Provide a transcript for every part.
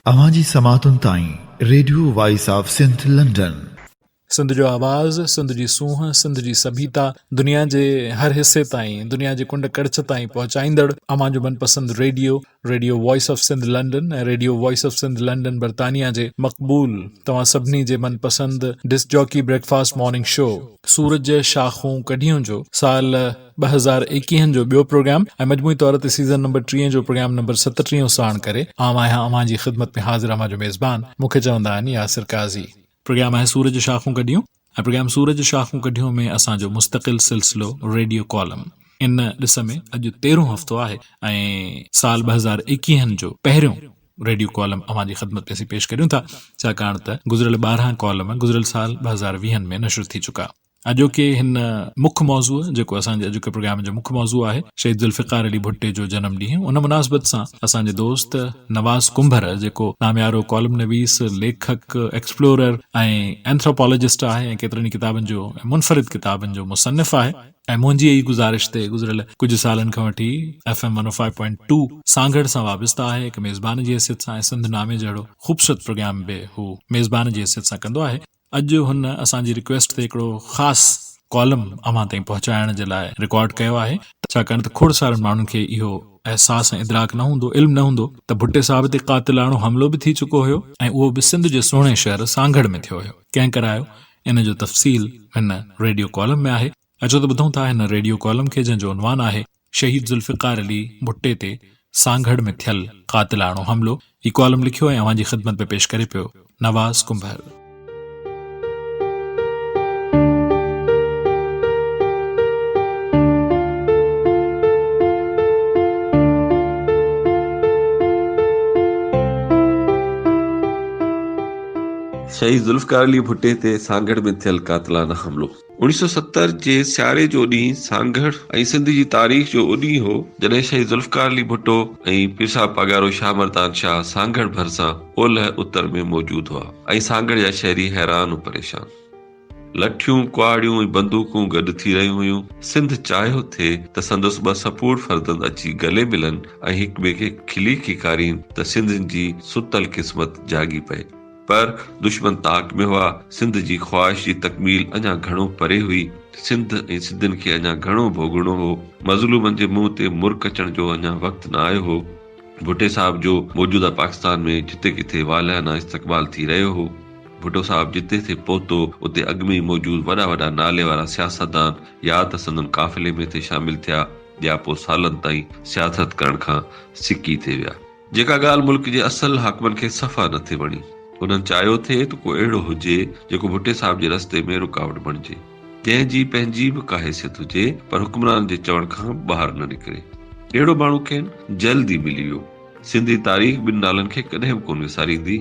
اوهان جي سماعتن تائين radio voice of Sindh London. Sindh جو آواز، سنڌ جي سونهن، سنڌ جي سڀيتا، دنيا جي هر حصي تائين، دنيا جي ڪنڊ ڪڙڇ تائين پهچائيندڙ اوهان جو من پسند radio, radio voice of Sindh London ۽ radio voice of Sindh London برطانيا جي مقبول توهان سڀني جي من پسند disc jockey breakfast morning show, سورج شاخون ڪڍيون جو سال 2021 جو ٻيو پروگرام ۽ مجموعي طور تي سيزن نمبر ٽئين جو پروگرام نمبر ستٽيهون ساڻ ڪري آئون آهيان اوهان جي خدمت ۾ حاضر اوهان جو ميزبان مون کي چوندا آهن ياسر قاضي. پروگرام آهي سورج شاخون ڪڍيون ۽ پروگرام سورج شاخون ڪڍيون ۾ اسان جو مستقل سلسلو ريڊيو ڪالم ان ڏس ۾ اڄ تيرهون هفتو آهي ۽ سال 2021 جو پهريون ريڊيو ڪالم اوهان جي خدمت ۾ اسين پيش ڪريون ٿا ڇاڪاڻ ته گذريل 12 ڪالم گذريل سال 2020 ۾ نشر ٿي چڪا. اڄوڪي هن مک موضوع جيڪو اسان جي اڄوڪي پروگرام جو مک موضوع آهي شهيد ذوالفقار علي ڀٽي جو جنم ڏينهن ان مناسبت سان اسان جي دوست نواز ڪنڀر جيڪو ناميارو ڪالم نويس، ليکڪ، ايڪسپلورر ۽ اينٿراپالاجسٽ آهي ۽ ڪيترن ئي ڪتابن جو ۽ منفرد ڪتابن جو مصنف آهي ۽ منهنجي ئي گذارش تي گذريل ڪجهه سالن کان وٺي F M one O five point two Sanghar سان وابسته آهي هڪ ميزبان جي حيثيت سان ۽ سنڌ نامي جهڙو خوبصورت پروگرام به هو ميزبان جي حيثيت سان ڪندو آهي. اڄ هن اسان جي رڪويسٽ تي هڪڙو خاص ڪالم اوهان تائين پهچائڻ جي لاء رڪارڊ ڪيو آهي ڇاڪاڻ ته کوڙ سارن ماڻهن کي اهو احساس ۽ ادراڪ نه هوندو علم نه هوندو ته ڀٽي صاحب تي قاتلاڻو حملو به ٿي چڪو هيو ۽ اهو به سنڌ جي سهڻي شهر سانگهڙ ۾ ٿيو هيو ڪنهن ڪرايو ان جو تفصيل هن ريڊيو ڪالم ۾ آهي اچو ته ٻڌون ٿا هن ريڊيو ڪالم کي جنهن جو عنوان آهي شهيد ذوالفقار علي ڀٽي تي سانگهڙ ۾ ٿيل قاتلاڻو حملو، هي ڪالم لکيو ۽ اوهان جي خدمت ۾ پيش ڪري پيو نواز ڪنڀر. شهيد ذوالفقار علي ڀٽي تي سانگهڙ ۾ ٿيل قاتلانه حملو. 1970 جي سياري جو ڏينهن سانگهڙ ۽ سنڌ جي تاريخ جو اهو ڏينهن هو، جڏهن شهيد ذوالفقار علي ڀٽو ۽ پير صاحب پاڳارو شاهه مردان شاهه سانگهڙ ڀرسان اولهه اتر ۾ موجود هئا ۽ سانگهڙ جا شهري حيران و پريشان. لٺيون، ڪهاڙيون ۽ بندوقون گڏ ٿي رهيون هيون. سنڌ چاهيو ٿي ته سندس ٻه سپوٽ فرزند اچي گلي ملن ۽ هڪ ٻئي کي کلي کيڪارين ته سنڌين جي ستل قسمت جاڳي پئي. پر دشمن طاق ۾ هئا. سنڌ جي خواهش جي تڪميل اڃا گهڻو پري هئي. سنڌ ۽ سنڌين کي اڃا گهڻو ڀوڳڻو هو. مظلومن جي منهن تي مرڪ اچڻ جو اڃا وقت نه آيو هو. ڀٽي صاحب جو موجوده پاڪستان ۾ جتي ڪٿي والهانه استقبال ٿي رهيو هو. ڀٽو صاحب جتي ٿي پهتو اتي اڳ ۾ ئي موجود وڏا وڏا نالي وارا سياستدان يا ته سندن قافلي ۾ ٿي شامل ٿيا يا پوء سالن تائين سياست ڪرڻ کان سڪي ٿي ويا. جيڪا ڳالهه ملڪ جي اصل حاڪمن کي صفا نه ٿي وڻي. انهن چاهيو ٿي ته ڪو اهڙو هجي جيڪو ڀٽي صاحب جي رستي ۾ رڪاوٽ بڻجي. جنهن جي پنهنجي به ڪا حيثيت هجي پر حڪمرانن جي چوڻ کان ٻاهر نه نڪري. اهڙو ماڻهو کين جلد ئي ملي ويو. سنڌي تاريخ ٻن نالن کي ڪڏهن به ڪونه وساريندي.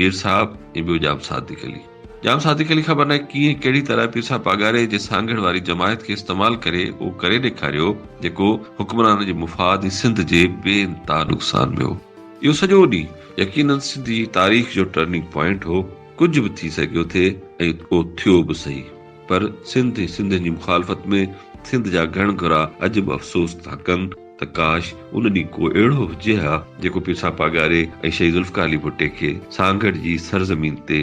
مير صاحب ۽ ٻيو ڄام صادق علي. ڄام صادق علي خبر ناهي ڪيئن ڪهڙي طرح پير صاحب پاڳاري جي سانگهڙ واري جماعت کي استعمال ڪري اهو ڪري ڏيکاريو جيڪو حڪمرانن جي مفاد ۽ سنڌ جي بي انتها نقصان ۾ هو. اهو سڄو ڏينهن يقينن سنڌ جي تاريخ جو ٽرننگ پوائنٽ هو. ڪجهه به ٿي سگهيو ٿي ۽ اهو ٿيو به سهي. پر سنڌ ۽ سنڌين جي مخالفت ۾ سنڌ جا گهڻ گهرا اڄ به افسوس ٿا ڪن. ته ڪاش ان ڏينهن ڪو اهڙو هجي ها جيڪو پير صاحب پاڳاري ۽ شهيد ذوالفقار علي ڀٽي کي سانگهڙ جي سرزمين تي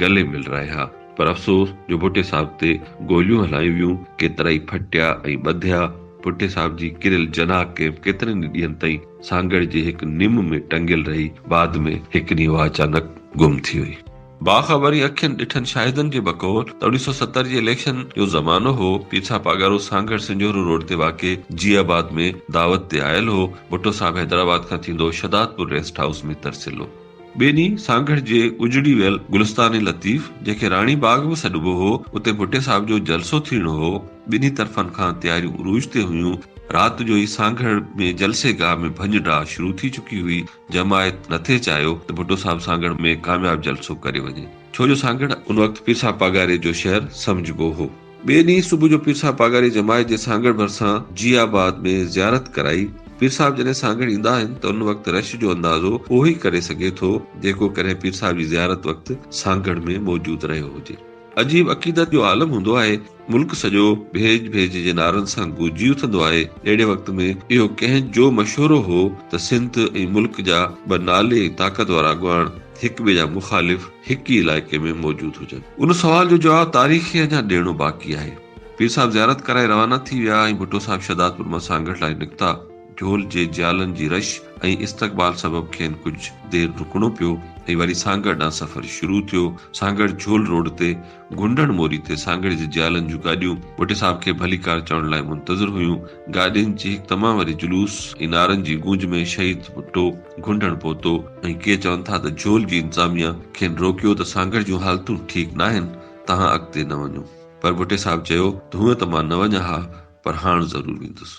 گلي ملرائي ها پر افسوس جو ڀٽي صاحب تي گوليون هلايون ويون، ڪيترائي ڦٽيا ۽ ٻڌيا، ڀٽي صاحب جي ڪريل جناح ڪئمپ ڪيترن ئي ڏينهن تائين سانگهڙ جي هڪ نم ۾ ٽنگيل رهي، بعد ۾ هڪ ڏينهن اها اچانڪ گم ٿي وئي. باخبر ۽ اکين ڏٺن شاهدن جي بقول ته 1970 جي اليڪشن جو زمانو هو، پير صاحب پاڳارو سانگهڙ سنجهورو روڊ تي واقع جي آباد ۾ دعوت تي آيل هو، ڀٽو صاحب حيدرآباد کان ٿيندو شھدادپور ريسٽ هائوس ۾ ترسيل هو. ٻئي ڏينهن سانگهڙ جي اجڙي ويل گلستان لطيف، جنهن کي راڻي باغ به سڏبو هو، اتي ڀٽي صاحب جو جلسو ٿيڻو هو، ٻنهي طرفن کان تياريون عروج تي هيون، رات جو ئي سانگهڙ ۾ جلسي گاهه ۾ ڀڃ ڊاهه شروع ٿي چڪي هئي، جماعت نٿي چاهيو ته ڀٽو صاحب سانگهڙ ۾ ڪامياب جلسو ڪري وڃي، ڇو جو سانگهڙ ان وقت پير صاحب پاڳاري جو شهر سمجهبو هو. ٻئي ڏينهن صبح جو پير صاحب پاڳاري جماعت جي سانگهڙ ڀرسان جي آباد ۾ زيارت ڪرائي. پير صاحب جڏهن سانگهڙ ايندا آهن ته ان وقت رش جو اندازو اهو ئي ڪري سگهي ٿو، جيڪو ڪڏهن پير صاحب جي زيارت وقت سانگهڙ ۾ موجود رهيو هجي. عجيب عقيدت جو عالم هوندو آهي. ملڪ سڄو ڀيڄ ڀيڄ جي نعرن سان گونجي اٿندو آهي. اهڙي وقت ۾ اهو ڪنهن جو مشورو هو ته سنڌ ۽ ملڪ جا ٻه نالي ۽ طاقت وارا اڳواڻ هڪ ٻئي جا مخالف هڪ ئي علائقي ۾ موجود هجن. ان سوال جو جواب تاريخ کي اڃا ڏيڻو باقي آهي. پير صاحب زيارت ڪرائي روانا ٿي ويا ۽ ڀٽو صاحب شهدادپور مان سانگهڙ لاء نڪتا. جهول جي جيالن جي رش ۽ استقبال سبب کين ڪجهه دير رڪڻو پيو ۽ وري سانگهڙ ڏانهن سفر شروع ٿيو. سانگهڙ جهول روڊ تي گهنڊڻ موري تي سانگهڙ جي جيالن جون گاڏيون ڀٽي صاحب کي ڀليڪار چوڻ لاء منتظر هيون. گاڏين جي هڪ تمام وڏي جلوس ۽ نعرن جي گونج ۾ شهيد ڀٽو گهنڊڻ پهتو ۽ ڪي چون ٿا ته جهول جي انتظاميا کين روڪيو ته سانگهڙ جون حالتون ٺيڪ ناهن توهان اڳتي نه وڃو پر ڀٽي صاحب چيو ته هونء ته مان نه وڃان ها پر هاڻ ضرور ويندس.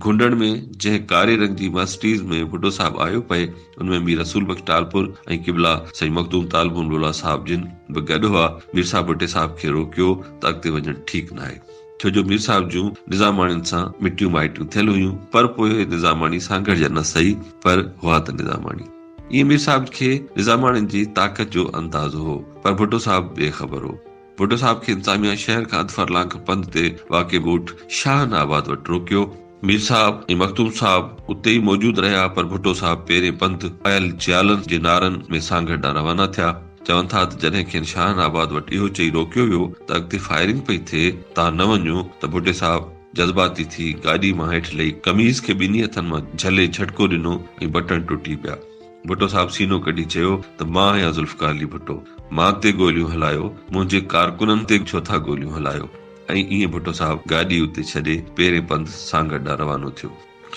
گهنڊڻ ۾ جنهن ڪاري رنگ جي مرسڊيز ۾ ڀٽو صاحب آيو پئي، ان ۾ مير رسول بخش ٽالپر ۽ قبلا سائين مخدوم طالب الموليٰ صاحب جن به گڏ هئا. مير صاحب ڀٽي صاحب کي روڪيو ته اڳتي وڃڻ ٺيڪ ناهي. ڇو جو مير صاحب جون نظاماڻين سان مٽيون مائٽيون ٿيل هيون، پر پوء نظاماڻي سانگهڙ جا نه سهي، پر هئا ته نظاماڻي. ائين مير صاحب کي نظاماڻين جي طاقت جو اندازو هو، پر ڀٽو صاحب بي خبر هو. ڀٽو صاحب کي انتظاميا شهر کان اڌ فرلانگ پنڌ تي واقع ڳوٺ شاهن آباد وٽ روڪيو. مير صاحب ۽ مخدوم صاحب اتي ئي موجود رهيا پر ڀٽو صاحب پيرين پنڌ آيل جيالن جي نعرن ۾ سانگهڙ ڏانهن روانا ٿيا. چون ٿا ته جڏهن کين شاهن آباد وٽ اهو چئي روڪيو ويو ته اڳتي فائرنگ پئي ٿئي تان نه وڃو ته ڀٽي صاحب جذباتي ٿي گاڏي مان هيٺ لهي قميص کي ٻنهي هٿن مان جهلي جهٽڪو ڏنو ۽ بٽڻ ٽٽي پيا. ڀٽو صاحب سينو ڪڍي چيو ته مان آهيان ذوالفقار علي ڀٽو، مان تي گوليون هلايو، منهنجي ڪارڪنن تي ڇو ٿا گوليون هلايو؟ ۽ ائين ڀٽو صاحب گاڏي اتي ڇڏي پيرين پنڌ سانگهڙ ڏانهن روانو ٿيو.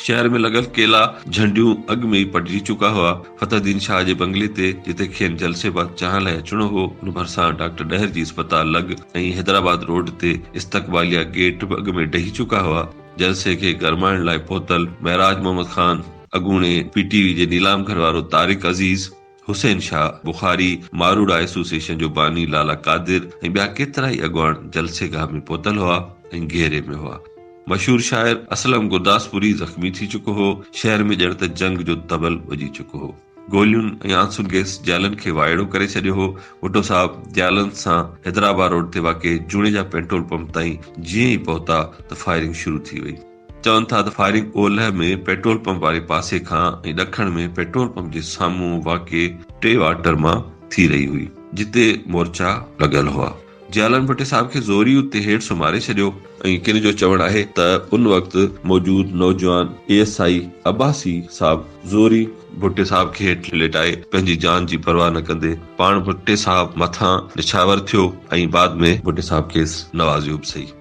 شهر ۾ لڳل ڪيلا جهنڊيون اڳ ۾ ئي پٽجي چڪا هئا. فتح الدين شاهه جي بنگلي تي جتي کين جلسي بعد چانهه لاء اچڻو هو، ان ڀرسان ڊاڪٽر ڏهر جي اسپتال لڳ ۽ حيدرآباد روڊ تي استقباليه گيٽ به اڳ ۾ ڊهي چڪا هئا. جلسي کي گرمائڻ لاء پهتل معراج محمد خان، اڳوڻي پي ٽي وي جي نيلام گهر وارو طارق عزيز، حسين شاهه بخاري، ماروئڙا ايسوسيئيشن جو باني لالا قادر ۽ ٻيا ڪيترائي اڳواڻ جلسي گاهه ۾ پهتل هئا ۽ گهيري ۾ هئا. مشهور شاعر اسلم گرداسپوري زخمي ٿي چڪو هو. شهر ۾ ڄڻ ته جنگ جو طبل وڄي چڪو هو. گولين ۽ آنسون گئس جيالن کي وائڙو ڪري ڇڏيو هو. ڀٽو صاحب جيالن سان حيدرآباد روڊ تي واقع جوڻيجا پيٽرول پمپ تائين جيئن ئي پهتا ته فائرنگ شروع ٿي وئي. چون ٿا ته فائرنگ اولهه ۾ پيٽرول پمپ واري پاسي کان ۽ ڏکڻ ۾ پيٽرول پمپ جي سامهون واقع ٽي واٽر مان ٿي رهي هئي، جتي مورچا لڳل هئا. جيالن ڀٽي صاحب کي زوري اتي هيٺ سمهاري ڇڏيو ۽ ڪن جو چوڻ آهي ته ان وقت موجود نوجوان اي ايس I Abbasi صاحب زوري ڀٽي صاحب کي هيٺ ليٽائي پنهنجي جان جي پرواهه نه ڪندي پاڻ ڀٽي صاحب مٿان نڇاور ٿيو ۽ بعد ۾ ڀٽي صاحب کيس نوازيو به سهي.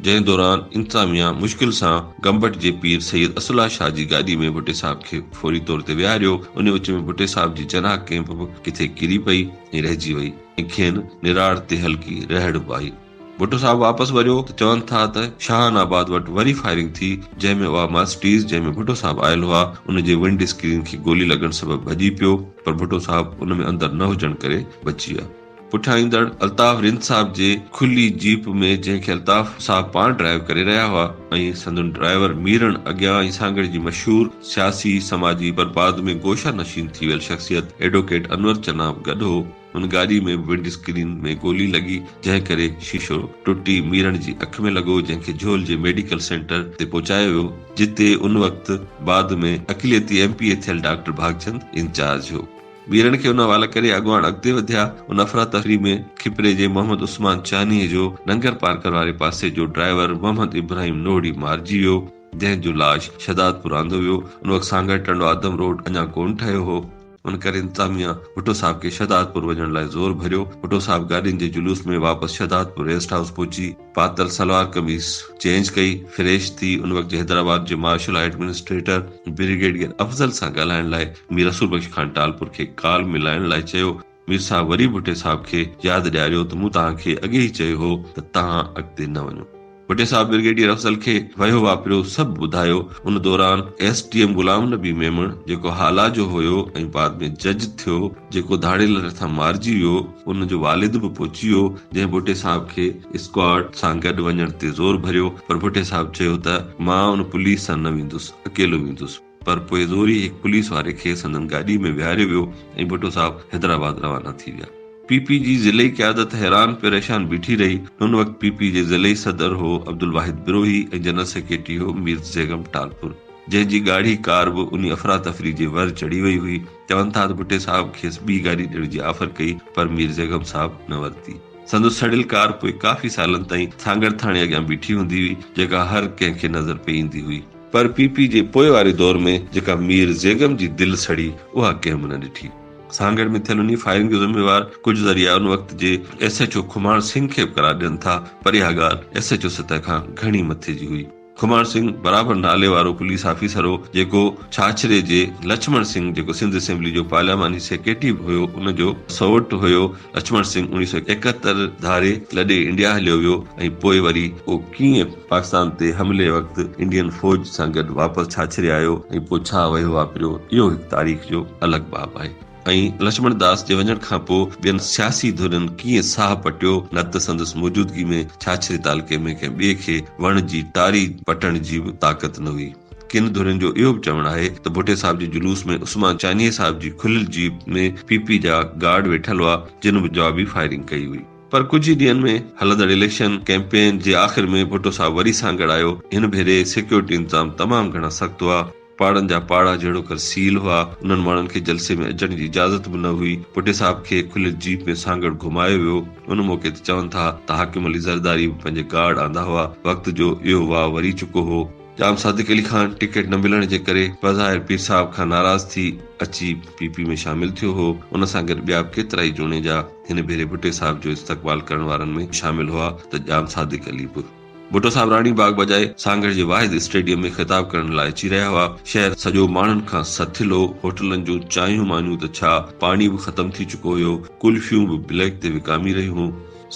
جنهن دوران انتظاميا مشڪل سان گمبٽ جي پير سيد اسدالله شاهه جي گاڏي ۾ ڀٽي صاحب کي فوري طور تي ويهاريو، ان وچ ۾ ڀٽي صاحب جي جناح ڪئمپ به ڪٿي ڪري پئي ۽ رهجي وئي ۽ کين نراڙ تي هلڪي رهڙ به آئي. ڀٽو صاحب واپس وريو ته چون ٿا ته شاهان آباد وٽ وري فائرنگ ٿي، جنهن ۾ اها مرسڊيز جنهن ۾ ڀٽو صاحب آيل هئا، ان جي ونڊ اسڪرين کي گولي لڳڻ سبب ڀڄي پيو، پر ڀٽو صاحب ان ۾ اندر نه هجڻ ڪري بچي ويا. پٺيان ايندڙ الطاف رند صاحب جي کلي جيپ ۾ جنهن کي الطاف صاحب پاڻ ڊرائيو ڪري رهيا هئا ۽ سندن ڊرائيور ميرڻ اڳيان ۽ سانگهڙ جي مشهور سياسي سماجي پر بعد ۾ گوشه نشين ٿي ويل شخصيت ايڊوڪيٽ انور چنا به گڏ هو ان گاڏي ۾ به ونڊ اسڪرين ۾ گولي لڳي جنهن ڪري شيشو ٽٽي ميرڻ جي اک ۾ لڳو جنهن کي جهول جي ميڊيڪل سينٽر تي پهچايو ويو جتي ان وقت بعد ۾ اقليتي ايم پي اي ٿيل ڊاڪٽر ڀاڳچند انچارج هو. ميرن کي ان حوالي ڪري اڳواڻ اڳتي وڌيا. ان افراتفري ۾ کپري جي محمد عثمان چانيء جو ننگر پارڪر واري پاسي جو ڊرائيور محمد ابراهيم نوهڙي مارجي ويو، جنهن جو لاش شهدادپور آندو ويو. ان وقت سانگهڙ ٽنڊو آدم روڊ اڃا ڪونه ٺهيو هو. ان ڪري انتظاميا ڀٽو صاحب کي شهدادپور وڃڻ لاء زور ڀريو. ڀٽو صاحب گاڏين جي جلوس ۾ واپس شهدادپور ريسٽ هائوس پهچي پاتل سلوار قميص چينج ڪئي، فريش ٿي ان وقت جي حيدرآباد جي مارشل ايڊمنسٽريٽر برگيڊيئر افضل سان ڳالهائڻ لاء مير رسول بخش خان ٽالپر کي ڪال ملائڻ لاء چيو. مير صاحب وري ڀٽي صاحب کي ياد ڏياريو ته مون توهان کي اڳي ئي چيو هو ته توهان اڳتي نه وڃو. ڀٽي صاحب برگيڊيئر افضل کي وهيو واپريو سڀ ٻڌايو. ان دوران S D M Ghulam Nabi Memon جيڪو هالا جو هيو ۽ بعد ۾ جج ٿيو، جيڪو ڌاڙيلن هٿان مارجي ويو، ان جو والد به پهچي ويو، جنهن ڀٽي صاحب کي اسڪواڊ سان گڏ وڃڻ تي زور ڀريو، پر ڀٽي صاحب چيو ته مان ان پوليس سان نه ويندس، اڪيلو ويندس. پر پوء زوري هڪ پوليس واري کي سندن گاڏي ۾ ويهاريو ويو ۽ ڀٽو صاحب حيدرآباد روانا ٿي ويا. پي پي جي ضلعي قيادت حيران پريشان بيٺي رهي. ان وقت پي پي جي ضلعي صدر هو عبدالواحد بروهي ۽ جنرل سيڪريٽري هو مير ضيغم ٽالپر، جنهن جي ڳاڙهي ڪار به انهي افراتفري جي ور چڙهي وئي هئي. چون ٿا ته ڀٽي صاحب کيس ٻي گاڏي ڏيڻ جي آفر ڪئي پر مير ضيغم صاحب نه ورتي. سندس سڙيل ڪار پوء ڪافي سالن تائين سانگهڙ ٿاڻي اڳيان بيٺي هوندي هئي، جيڪا هر ڪنهن کي نظر پئي ايندي هئي. پر پي پي جي پوء واري دور ۾ جيڪا مير ضيغم جي دل سڙي، اها ڪنهن به نه ڏٺي. سانگهڙ ۾ ٿيل انهي فائرنگ جو ذميوار ڪجهه ذريعا ان وقت جي ايس ايڇ او کماڻ سنگهه کي به قرار ڏين ٿا پر اها ڳالهه ايس ايڇ او سطح کان گهڻي مٿي جي هئي. کماڻ سنگهه برابر نالي وارو پوليس آفيسر هو جيڪو ڇاڇري جي لڇمڻ سنگهه جيڪو سنڌ اسيمبلي جو پارلياماني سيڪريٽري به هيو ان جو سئوٽ هيو. لڇمڻ سنگهه 1971 ڌاري لڏي انڊيا هليو ويو ۽ پوء وري اهو ڪيئن پاڪستان تي حملي وقت انڊين فوج سان گڏ واپس ڇاڇري آيو ۽ پوء ڇا وهيو واپريو اهو هڪ تاريخ جو الڳ باب آهي ۽ لڇمڻ داس جي وڃڻ کان پوء ٻين سياسي ڌرين ڪيئن ساهه پٽيو نه ته سندس موجودگي ۾ ڇاڇري تعلقي ۾ ڪنهن ٻئي کي وڻ جي ٽاري پٽڻ جي به طاقت نه هئي. ڪن ڌرين جو اهو به چوڻ آهي ته ڀٽي صاحب جي جلوس ۾ عثمان چانيهي صاحب جي کليل جيپ ۾ پي پي جا گارڊ ويٺل هئا جن به جوابي فائرنگ ڪئي هئي. پر ڪجهه ئي ڏينهن ۾ هلندڙ اليڪشن ڪئمپين جي آخر ۾ ڀٽو صاحب وري سانگهڙ آيو. هن ڀيري سيڪيورٽي انتظام تمام گهڻا سخت هئا. پاڙن جا پاڙا جهڙوڪر سيل هئا. انهن ماڻهن کي جلسي ۾ اچڻ جي اجازت به نه هئي. ڀٽي صاحب کي کليل جيپ ۾ سانگهڙ گهمايو ويو. ان موقعي تي چون ٿا ته حاڪم علي زرداري به پنهنجي گارڊ آندا هئا. وقت جو اهو واء وري چڪو هو. ڄام صادق علي خان ٽڪيٽ نه ملڻ جي ڪري بظاهر پير صاحب کان ناراض ٿي اچي پي پي ۾ شامل ٿيو هو. ان سان گڏ ٻيا به ڪيترائي جوڻيجا هن ڀيري ڀٽي صاحب جو استقبال ڪرڻ وارن ۾ شامل هئا ته ڄام صادق علي به. ڀٽو صاحب راڻي باغ بجاء سانگهڙ جي واحد اسٽيڊيم ۾ خطاب ڪرڻ لاء اچي رهيا هئا. شهر سڄو ماڻهن کان سٿل هو. هوٽلن جون چانهيون مانيون ته ڇا پاڻي به ختم ٿي چڪو هيو. ڪلفيون به بليڪ تي وڪامي رهيون هيون.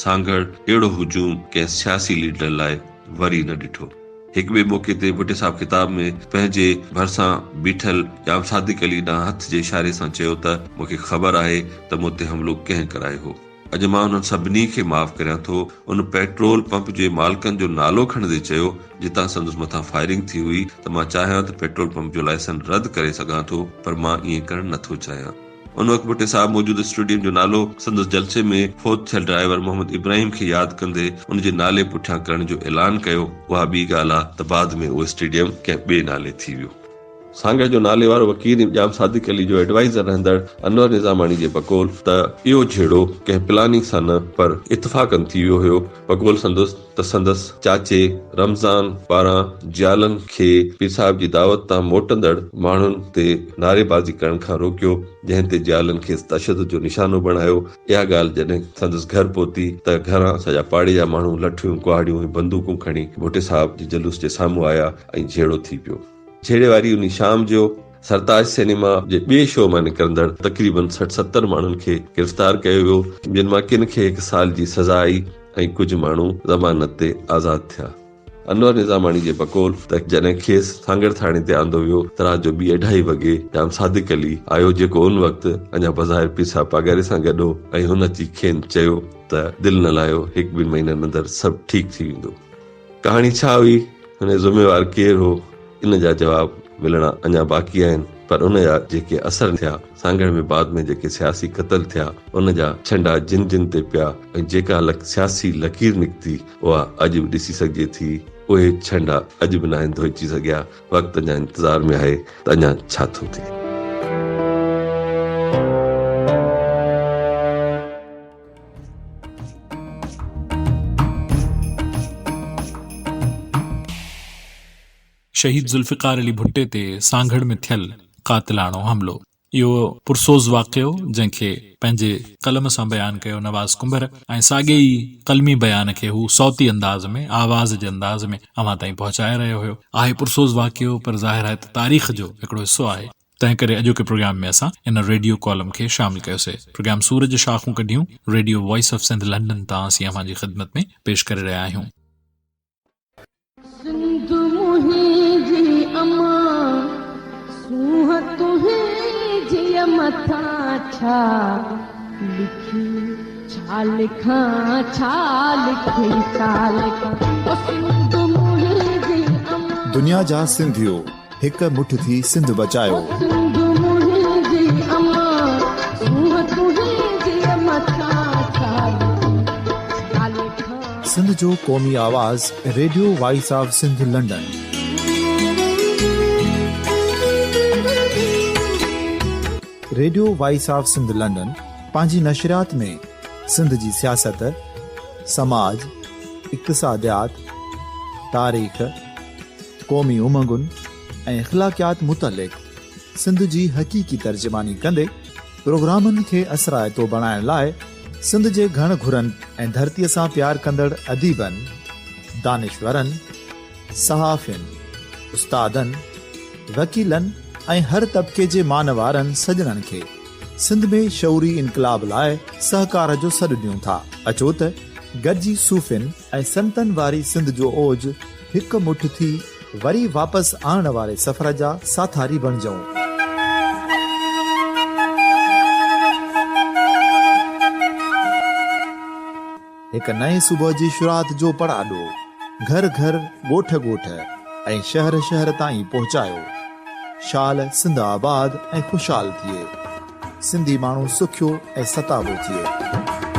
سانگهڙ اهڙو هجوم ڪنهن سياسي ليڊر لاء وري نه ڏٺو. هڪ ٻئي موقعي تي ڀٽي صاحب خطاب ۾ پنهنجي ڀرسان بيٺل ڄام صادق علي ڏانهن هٿ جي اشاري سان چيو ته مون کي خبر آهي ته مون تي حملو ڪنهن ڪرايو هو. اڄ مان انهن سڀني کي معاف ڪريان ٿو. ان پيٽرول پمپ جي مالڪن جو نالو کڻندي چيو جتان سندس مٿان فائرنگ ٿي هئي ته مان چاهيان ته پيٽرول پمپ جو لائسن رد ڪري سگهان ٿو پر مان ائين ڪرڻ نٿو چاهيان. ان وقت ڀٽي صاحب موجود اسٽيڊيم جو نالو سندس جلسي ۾ فوت ٿيل ڊرائيور محمد ابراهيم کي ياد ڪندي ان جي نالي پٺيان ڪرڻ جو اعلان ڪيو. اها ٻي ڳالهه آ ته بعد ۾ اهو اسٽيڊيم ڪنهن ٻئي نالي ٿي ويو. سانگهڙ جو نالي وارو وڪيل ۽ ڄام صادق علي جو ايڊوائيزر رهندڙ انور نظاماڻي جي بقول ته اهو جهيڙو ڪنهن پلاننگ سان نه پر اتفاقن ٿي ويو هيو. بقول سندس ته سندس چاچي رمضان پاران جيالن کي پير صاحب جي دعوت تان موٽندڙ ماڻهن تي نعريبازي ڪرڻ کان روڪيو، جنهن تي جيالن کيس تشدد جو نشانو بڻايو. اها ڳالهه جڏهن سندس گهر پهتي ته گهران سڄا پاڙي جا ماڻهو لٺيون، ڪهاڙيون ۽ بندوقون کڻي ڀٽي صاحب جي جلوس جي سامهون آيا ۽ جهيڙو ٿي پيو. جهيڙي واري انهي شام جو سرتاج سئنيما جي ٻئي شو مان نڪرندڙ تقريبن 60 70 ماڻهن کي گرفتار ڪيو ويو، جن مان ڪن کي هڪ سال جي سزا آئي ۽ ڪجهه ماڻهو ضمانت تي آزاد ٿيا. انور نظاماڻي جي بقول ته جڏهن کيس سانگهڙ ٿاڻي تي آندو ويو ته رات جو ٻي اڍائي وڳي ڄام صادق علي آيو جيڪو ان وقت اڃا بظاهر پير صاحب پاڳاري سان گڏ هو ۽ هن اچي کين چيو ته دل نه لاهيو هڪ ٻن مهينن اندر سڀ ٺيڪ ٿي ويندو. ڪهاڻي ڇا هئي، هن جو ذميوار ڪير هو، ان جا جواب ملڻا اڃا باقي آهن، پر ان جا جيڪي اثر ٿيا، سانگهڙ ۾ بعد ۾ جيڪي سياسي قتل ٿيا، ان جا ڇنڊا جن جن تي پيا ۽ جيڪا سياسي لڪير نڪتي، اها اڄ به ڏسي سگهجي ٿي، اهي ڇنڊا اڄ به ناهن ڌوئجي سگهيا، وقت اڃا انتظار ۾ آهي ته اڃا ڇا ٿو ٿئي. شهيد ذوالفقار علي ڀٽي تي سانگهڙ ۾ ٿيل قاتلاڻو حملو. اهو پرسوز واقعو جنهن کي پنهنجي قلم سان بيان ڪيو نواز ڪنڀر ۽ ساڳئي ئي قلمي بيان کي هو صوتي انداز ۾ آواز جي انداز ۾ اوهان تائين پهچائي رهيو هيو. آهي پرسوز واقعو پر ظاهر آهي ته تاريخ جو هڪڙو حصو آهي. تنهن ڪري اڄوڪي پروگرام ۾ اسان ان ريڊيو ڪالم کي شامل ڪيوسي. پروگرام سورج شاخون ڪڍيون radio voice of Sindh London تان اسين اوهان جي خدمت ۾ پيش ڪري رهيا آهيون. سنڌ منهنجي امان سونهن تنهنجي مٿان ڇا لکي ڇا لکان ڇا لکي ڇا لکان او سنڌ منهنجي امان. دنيا جا سنڌيو! هڪ مٺ ٿي سنڌ بچايو. سنڌ منهنجي امان سونهن تنهنجي مٿان. سنڌ جو قومي آواز radio voice of Sindh London. Radio voice of Sindh London پنهنجي نشريات ۾ سنڌ جي سياست، سماج، اقتصاديات، تاريخ، قومي امنگن ۽ اخلاقيات متعلق سنڌ جي حقيقي ترجماني ڪندي پروگرامن کي اثرائتو بڻائڻ لاء سنڌ جي گهڻ گهرن ۽ ڌرتيء سان پيار ڪندڙ اديبن، دانشورن، صحافين، استادن، وڪيلن ۽ هر طبقي جي مان وارن سڄڻن کي سنڌ ۾ شعوري انقلاب لاء سهڪار جو سڏ ڏيون ٿا. اچو ته گڏجي صوفين ۽ سنتن واري سنڌ جو اوج هڪ مٺ ٿي وري واپس آڻڻ واري سفر جا ساٿاري بڻجون. هڪ نئين صبح جي شروعات جو پڙاڏو گهر گهر، ڳوٺ ڳوٺ ۽ شهر شهر تائين پهچايو. شال سنڌ آباد ۽ خوشحال ٿئي. سنڌي ماڻهو سکيو ۽ ستابو ٿئي.